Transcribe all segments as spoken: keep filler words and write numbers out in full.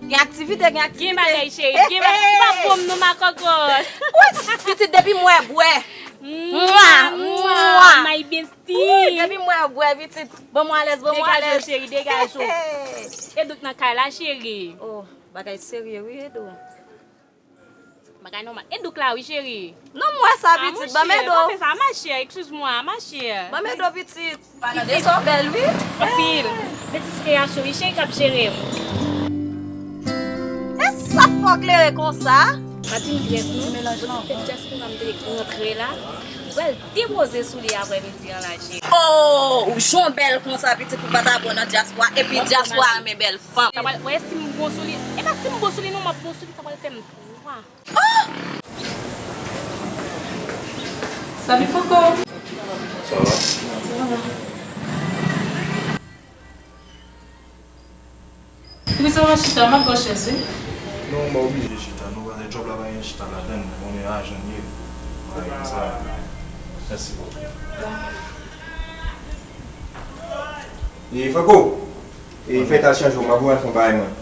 Gen aktivite, gen aktivite. Gen bagay, cheri. Gen bagay. Ou pa bon m non, ma cocotte. Pitit, depi m wè bwè. Mwa, mwa, my bestie. Depi m wè bwè, pitit. Ban mwen alèz, ban mwen alèz. Degaje w, cheri, degaje w. Edouk nan kay la, cheri. Oh, bagay serye, wi, Edo. Bagay nòmal. Edouk la, wi, cheri. Non, m wè sa, pitit. Ban m Edo. Pa fè sa, ma chère, excuse-moi, ma chère. Ban m Edo, pitit. Tande sa, w bèl, wi. Anpil. Metis kreyasyon, wi, cheri k ap jere m. E sa fè w klere konsa? Pa di m pyès, non. Ti tèt dyaspora m te rantre la. Ou pral depoze sou li aprè midi an la, cheri. Oh, ou jan w bèl konsa, pitit, ou pa ta bon nan dyaspora. Epi dyaspora renmen bèl fanm. Sa pral, wè, si m bon sou li, e pa si m bon sou li, non, m ap bon sou li, sa pral fè m twa. Salut Coco. Sa va? Poukisa w ap chita? M ap ba w chèz, wi. Non, m oblije chita. Nou konnen djòb la pa gen chita ladann, ou konnen ajan l ye. Bagay konsa. Mèsi bokou. E Franco! E fè t al chanje w, m ap voye al fè yon bagay mwen.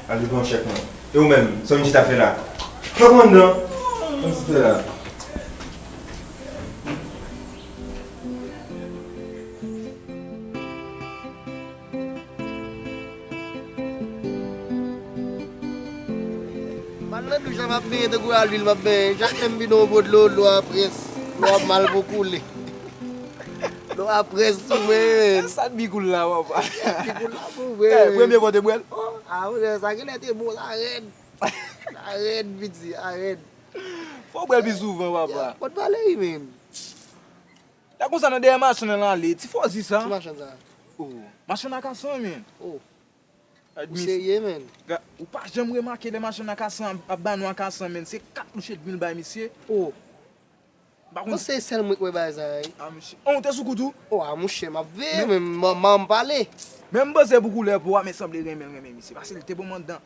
Al vin pran yon chèk mwen. E ou menm, sa w vin chita fè la? Franco anndan! Sa w vin fè la? M al nan douch la, m ap benyen tankou Alvil m ap benyen. Chak lè m vin nan yon bò dlo, dlo a près. Dlo a mal pou koule. Dlo a près sou mwen, men. Sa t bi koul la, papa. Ti koul la pou vre, men. Premye fwa w te bwè l? Ah, monchè, sa genlè te bon, sa rèd. Sa rèd, piti, sa rèd. Fò w bwè l pi souvan, papa. Pot pale, wi, men. Lè konsa nan dèyè machann nan l ale, ti fòzi sa. Ki machann sa? Oh, machann akasan, men. Oh. Ou serye, men. Ou pa janm remake lè machann akasan ap ba nou akasan, men. Se kat mouche dmi l bay misye. Oh. M pa konn. Bon, se sèl mwen k wè bagay sa, wi. A, misye. Oh, ou te sou kout ou? Oh, a, mouche, m ap veye, men m, m, m pale. Men m panse pou koulè po a, men sanble renmen l renmen misye. Paske l te bon anndan.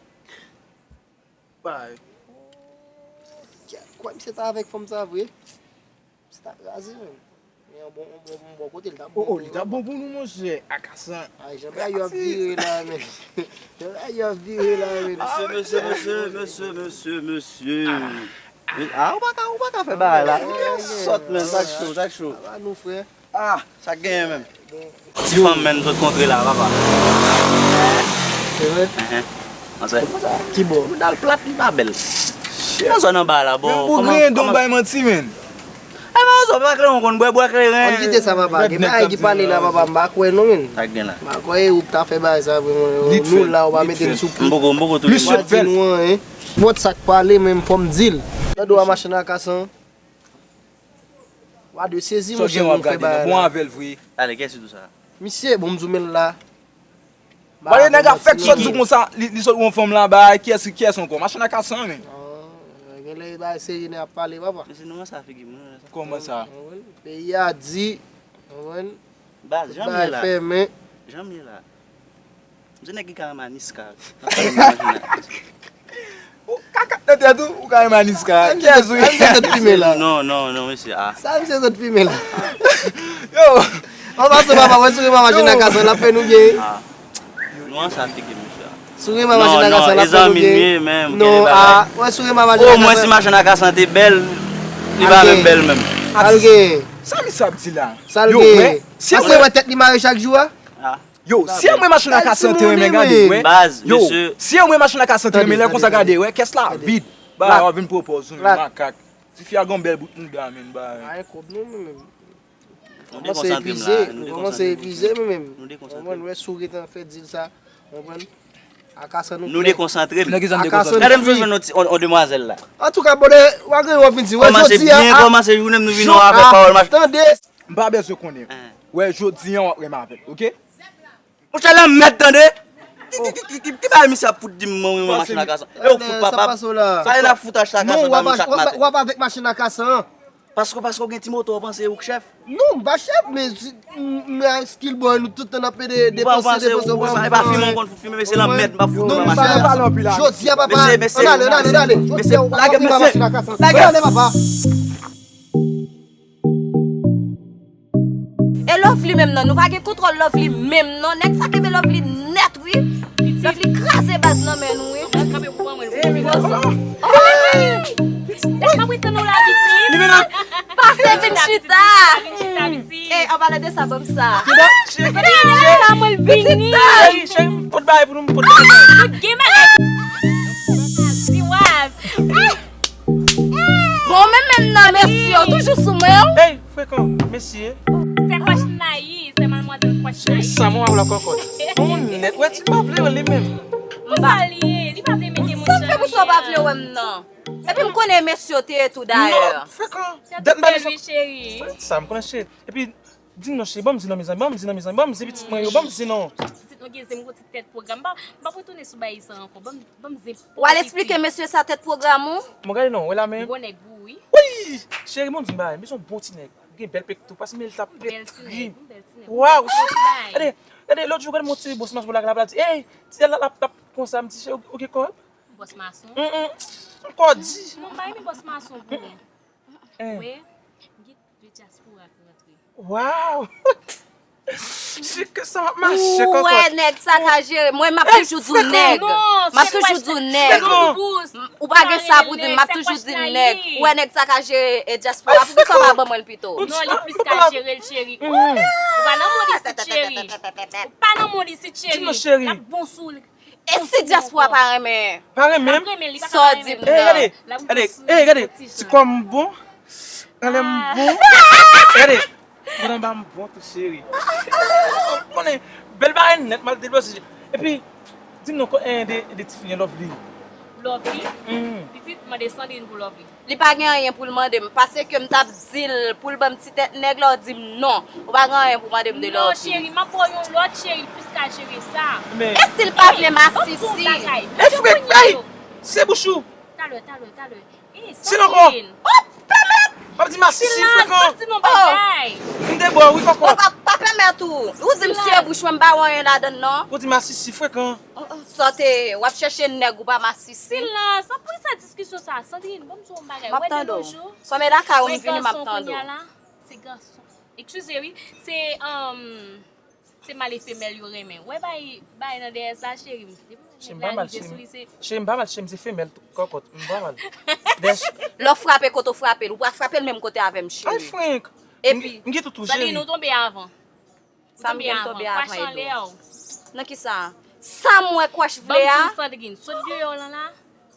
Bay. Kwè misye ta avèk fanm sa vre. Misye ta kraze, men. Men yon bon, yon bon, yon bon kote, li ta bon. Oh, oh, li ta bon pou nou, monchè. Akasan. Ay, jan bagay yo ap vire la, men. Jan bagay yo ap vire la, men. Mesye, mesye, mesye, mesye, mesye, mesye. Ah, ou pa ka, ou pa ka fè bagay la. Sòt, men, sak cho, sak cho. Aba nou, frè. Ah, sa k genyen menm? Ti fanm menm sot kontre la, papa. Se vre? Enhen. Anse. Ki bò? Boudal plat, li pa bèl. Nan zòn anba la, bon. Men ou griyen don bay manti, men. Ay, men anse, pa kleren, ou konn bwè, bwè kleren. Ann kite sa, papa. Gen bagay ki pale la, papa, m pa kwè non, men. Sa k gen la? M pa kwè ou t ap fè bagay sa vre, mwen. Nou la, ou pa mete n sou pye. M poko, m poko tou. Misye ap fè l. Nenpòt sa k pale, men fò m di l. Nan do a machann akasan. Wa de sezi, monchè, moun fè bagay la. Bon avè l vre. Ale, kiyès ki di w sa? Misye, bon, m di w men l la. Pale nèg ap fèk sot di w konsa, li, li sot wè yon fanm la, bay, kiyès, kiyès ankò? Machann akasan, men. Genlè bagay serye nèg ap pale, papa. Mesye, nou wè sa figi moun. Kòman sa? Peyi a di, konprann? Baz, jan m ye la. Fèmen. Jan m ye la. M se nèg ki ka renmen Aniska. Ou kaka nan tèt ou, ou ka renmen Aniska. Kiyès ou ye? Sa misye sot fimen la? Non, non, non, mesye, ah. Sa misye sot fimen la? Yo! An pasan, papa, wè, si w renmen machann akasan, l ap fè nou byen. Nou an sa figi misye. Si w renmen machann akasan, l ap fè nou byen. Non, ah, wè, si w renmen machann akasan. Omwen si machann akasan te bèl, li pa menm bèl menm. Sa l gen? Sa misye ap di la? Sa l gen? Ap wè tèt li mare chak jou a? Yo, si yon mwen machann akasan te renmen gade, wè. Baz, yo, mesye. Si yon mwen machann akasan te renmen, lè konsa gade, wè, kès la vid. Ba, w ap vin pwopòz yon makak. Tifi a gon bèl bout mouda, men, ba. Ay, kòb nou, men. Nou dekonsantre m la, nou dekonsantre m. Epuize, men, men. Nou dekonsantre. Mwen, wè, si w gentan fè dil sa, konprann? Akasan nou. Nou dekonsantre m. Akasan nou. Gade m jwenn yon ti, yon, yon demwazèl la. Antouka, bòdè, w a gen w ap vin di. Wè, jodi a, kòmanse jounen m, nou vin wè avèk pawòl machann. Tande. M pa bezwen konnen. Wè, jodi a w ap renmen avè l, oke? Monchè, lanmèd, tande! Ki, ki, ki, ki, ki bagay misye ap fout di m mwen, mwen, machin akasan? E ou fout papa? Sa e n ap fout achta akasan ba nou chak maten. W ap avèk machin akasan an? Paske, paske w gen ti moto, w panse ou k chèf? Non, m pa chèf, men, men skill boy, nou tout tan n ap pede depanse, depanse. Ou pa panse, ou pa, e pa fimen w konn fout fimen, mesye, lanmèd, m pa fout machin akasan. Jodi a, papa, ann ale, ann ale, ann ale. Mesye, lage, mesye, lage. Ann ale, papa. E Lovely menm nan, nou pa gen kontwòl Lovely menm non. Nèg sa kenbe Lovely nèt wi. Lovely kraze baz nan men nou wi. Kanpe pou ban mwen. Hey, men, oh, oh, hey, pitit, m ap ret tann ou la, pitit. Li vin la. Pase vin chita. Vin chita, pitit. Ey, an palan de sa, ban m sa. Kida? Cheri, cheri, cheri, cheri, m pot bagay pou nou, m pot bagay. Tout gen bagay. Siwaz. Bon, men menm nan, mesye, ou toujou sou mwen, w. Ey, frekan, mesye. Se Kòch Nayi, se madmwazèl Kòch Nayi. Cheri, sa mwen ap la kòkòt. Bon, nèt, wè, ti pa vle wè li menm. Konsa li ye, li pa vle mete moun jan li ye. Sa m fè pou sa w pa vle wè m nan? Epi m konnen mesye w te ye tou dayè. Non, frekan. Dat m pa bezwen. Cheri. Sa m konnen cheri. Epi, di m non cheri, ban m di non mezanmi, ban m di non mezanmi, ban m di pitit mwen yo, ban m di non. Pitit mwen gen zen, m gon ti tèt pwogram. M pa, m pa pou tounen sou bagay sa ankò. Ban m, ban m zen. W al esplike mesye sa tèt pwogram ou? Mwen gade non, wè la men. Gwo nèg gou wi. Wi! Cheri, ban m di bagay, men se yon bon ti nèg. Gen bèl pekto, paske men l t ap pèt. Bèl ti nèg, bèl ti nèg. Waw! Gade, gade, lòt jou gade m yon ti bòs mason la, la, la di, ey, ti la, la, la, konsa, m di, cheri, ou gen kòb? Bòs mason? Mm, mm. Ankò di. Non, m pa renmen bòs mason pou ou. Hein. Wè, m gen de dyaspora k rantre. Waw! Cheri, sa m ap mache kòkòt. Ou wè nèg sa ka jere. Mwen, m ap toujou di w nèg. M ap toujou di w nèg. Ou pa gen sa pou di m, m ap toujou di w nèg. Ou wè nèg sa ka jere e dyaspora. Poukisa w pa ban mwen l pito? Non, li plis ka jere l, cheri. Ou pa nan mond isit, cheri. Ou pa nan mond isit, cheri. Di m non, cheri. L ap bon sou l. E si dyaspora pa renmen? Pa renmen m? Sa w di m nan? Ey, gade, gade, ey, gade, ti kò m bon, anlè m bon. Gade, mwen anba m bon tou, cheri. Konnen, bèl bagay nèt, m al deplase. Epi, di m non, ko, en, de, de ti fi, Lovely. Lovely? Mm. Pitit, mande Sandrine pou Lovely. Li pa gen anyen pou l mande m. Paske m t ap di l pou l ban m ti tèt nèg la, w di m non. Ou pa gen anyen pou mande m de lòt. Non, cheri, m ap ba w yon lòt cheri, l plis ka jere sa. Men. E si l pa vle masisi? E frek, ey! Se bouch ou. Talè, talè, talè. E, Sandrine. Oh, pèmèt! M ap di masisi frekan. Oh! M te ba w wi kòkòt. Oh, pa, pa pèmèt ou. Ou di m siye bouch mwen, m pa wè anyen ladann non. Ou di masisi frekan. Oh, oh, sa w te ye, w ap chèche nèg ou pa masisi. Silans, anpil sa diskisyon sa. Sandrine, ban m di w yon bagay. M ap tande w. Sò men lakay ou, m vini, m ap tande w. Se gason. Eskize wi, se, um, se male femèl yo renmen. Wè bay, bay nan dèyè sa, cheri m. Depi mwen rive sou li, se. Cheri m pa mal, cheri m se femèl kòkòt. M pa mal. Lè w frape kote w frape l, ou pa frape l menm kote avè m, cheri. Ay, frenk. Epi, m gen toutou, cheri. Sandrine, ou tonbe avan. Sa m gen m tonbe avan Edo. Nan kisa? Sa m wè Kwach vle a? Ban m di w, Sandrine, sot deyò w lan la,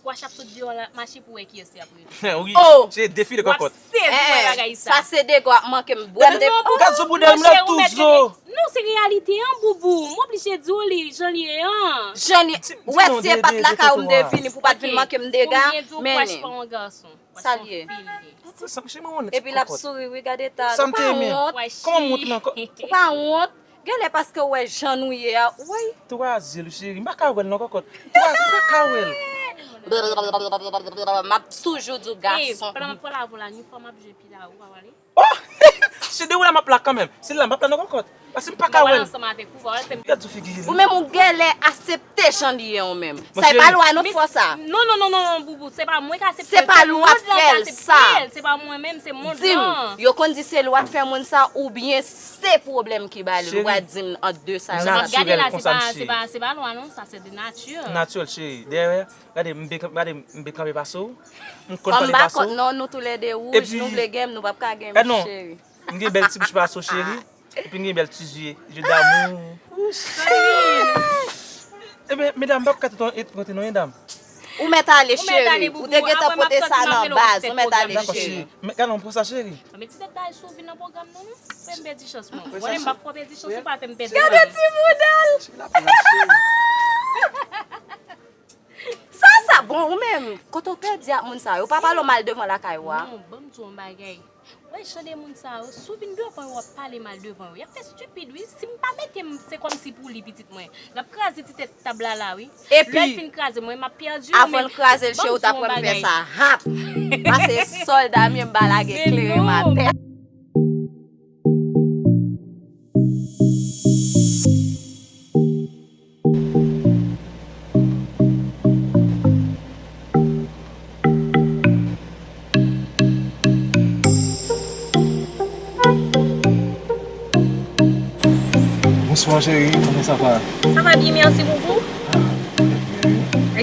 Kwach ap sot deyò w lan, ap mache pou wè kiyès li ap rele. Wi, se defile kòkòt. W ap sezi wè bagay sa. Sa se dega w ap manke m. Gad zo boudèl m la tou zo. Non, se reyalite an, boubou. M oblije di w li, jan li ye an. Jan li, ou wè si e pa t lakay ou m te vini pou w pa t vin manke m dega, men. Sa l ye? Epi l ap souri wi, gad eta l. Ou pa wont? Kòman m wont nan kò? Ou pa wont? Genlè paske w wè jan nou ye a, woy. Twa zyèl ou cheri, m pa ka wè l non kòkòt. Twa, m pa ka wè l. M ap toujou di w gason. Pandan m ap pale avè w la, yon fwa m ap jwe pila ou pa wale. Oh! Se de ou la m ap la kanmenm. Se la m ap la nan kòkòt. Paske m pa ka wè l. Gad sou figi li. Ou menm ou genlè aksepte jan li ye ou menm. Sa e pa lwa nou k fè w sa. Non, non, non, non, non, boubou, se pa mwen k aksepte l. Se pa lwa k fè l sa. Se pa mwen menm, se mond lan. Di m, yo konn di se lwa k fè moun sa oubyen se pwoblèm ki ba li l. Ou pa di m ant de sa yo sa. M ap gade la, se pa, se pa, se pa lwa non, sa se de nati. Natirèl, cheri. Dèyè, gade, m byen, gade, m byen kanpe pase w. M konn pale pase w. Kòm bakòt non, nou toulède wouj, nou vle gen m, nou p ap ka gen m, cheri. M gen bèl ti bouch pase w, cheri. Epi m gen bèl ti zye, je d'amour. Ebyen, medam, m p ap ka tout an et rete non, medam. Ou mèt ale, cheri. Ou te gentan pote sa nan baz. Ou mèt ale, cheri. Gade, m pran sa, cheri. Men ti tèt bay sou vin nan pwogram nan, non. Fè m pèdi chans mwen. Ou konnen m p ap fè w pèdi chans, ou pa fè m pèdi chans. Gade ti bouda l. Sa, sa bon, ou menm, kote w pèdi ak moun sa yo, pa pale w mal devan lakay ou a. Non, ban m di w yon bagay. Wè, jan de moun sa yo, si w vin devan yo, w ap pale mal devan yo. Y ap fè estipid, wi. Si m pa mete m, se kòmsi pou li, pitit mwen. L ap kraze ti tèt tab la, la, wi. Epi, lè l fin kraze, mwen, m ap pèdi, men, ban m di w yon bagay. Avan l kraze l, cheri, w ta pran m fè sa. Hap! Pase sòl Damyen m ba lage klere m atè. Bonswa cheri, kòman sa va? Sa va byen, mèsi, boubou. Ah, trè byen. E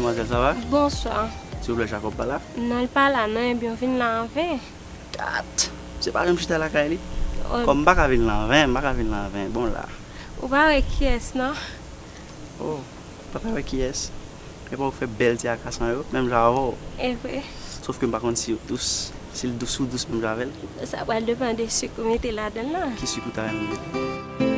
Demwazèl, sa va? Bonswa. Silvouplè, Jacob pa la? Non, l pa la non, ebyen w vin la anven. Dat! Se pa janm chita lakay li? Oh. Kòm m pa ka vin la anven, m pa ka vin la anven. Bon la. Ou pa wè kiyès non? Oh, pa ta wè kiyès. Epa ou fè bèl ti akasan yo, menm jan avè w. E vre. Sof ke m pa konn si yo dous. Si l dous ou dous menm jan avè l. Sa pral depann de sik ou mete ladan l lan. Ki sik ou ta renmen mete?